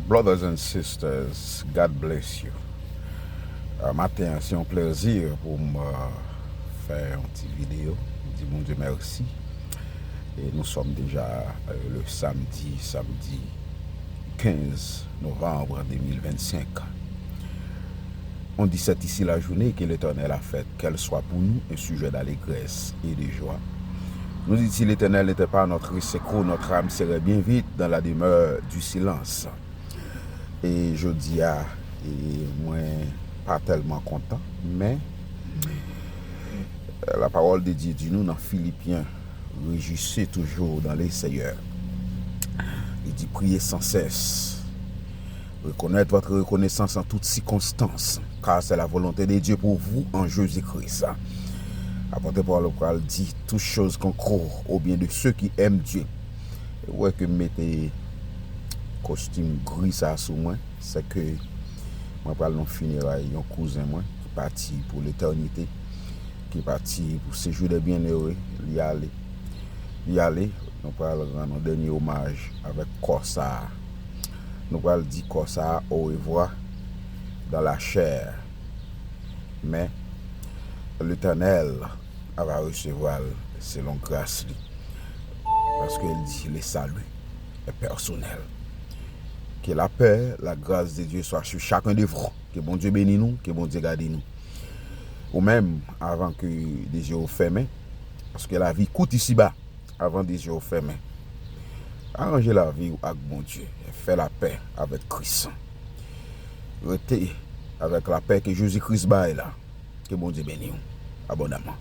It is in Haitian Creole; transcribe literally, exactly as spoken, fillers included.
Brothers and sisters, God bless you. Euh, maten an, se yon plezi pou m euh, fè yon ti videyo, di Bondye mèsi. Et nous sommes déjà euh, le samedi, samedi quinze novembre deux mille vingt-cinq. On dit c'est ici la journée que l'Éternel a faite, qu'elle soit pour nous un sujet d'allégresse et de joie. Nous dit, si l'Éternel n'était pas notre secours, notre âme serait bien vite dans la demeure du silence. E jodi a, e mwen pa tèlman kontan, men lapawòl de Dye di nou nan Filipyen, réjouissez toujours dans le Seigneur. Li di, priez sans cesse. Reconnaître votre reconnaissance en toutes circonstances, car c'est la volonté de Dieu pour vous en Jésus-Christ. Apòt Pòl pral di, toutes choses concourent au bien de ceux qui aiment Dieu. Ou wè ke m mete kostim gri sa sou mwen, se ke mwen pral nan fineray yon kouzen mwen ki pati pou letènite, ki pati pou séjour des bienheureux, li ale. Li ale, nou pral rann yon dènye omaj avèk kò sa a. Nou pral di kò sa a orevwa dans la chair. Men, Letènèl va resevwa l selon gras li. Paske l di, le salut est personnel. Que la paix, la grâce de Dieu soit sur chacun de vous. Ke Bondye beni nou, ke Bondye gade nou. Ou menm, avan ke de zye w fèmen, paske lavi kout isiba, avan de zye w fèmen, aranje lavi w ak Bondye, fè lapè avèk Kris. Rete avèk lapè ke Jezi Kris bay la. Ke Bondye beni w abondaman.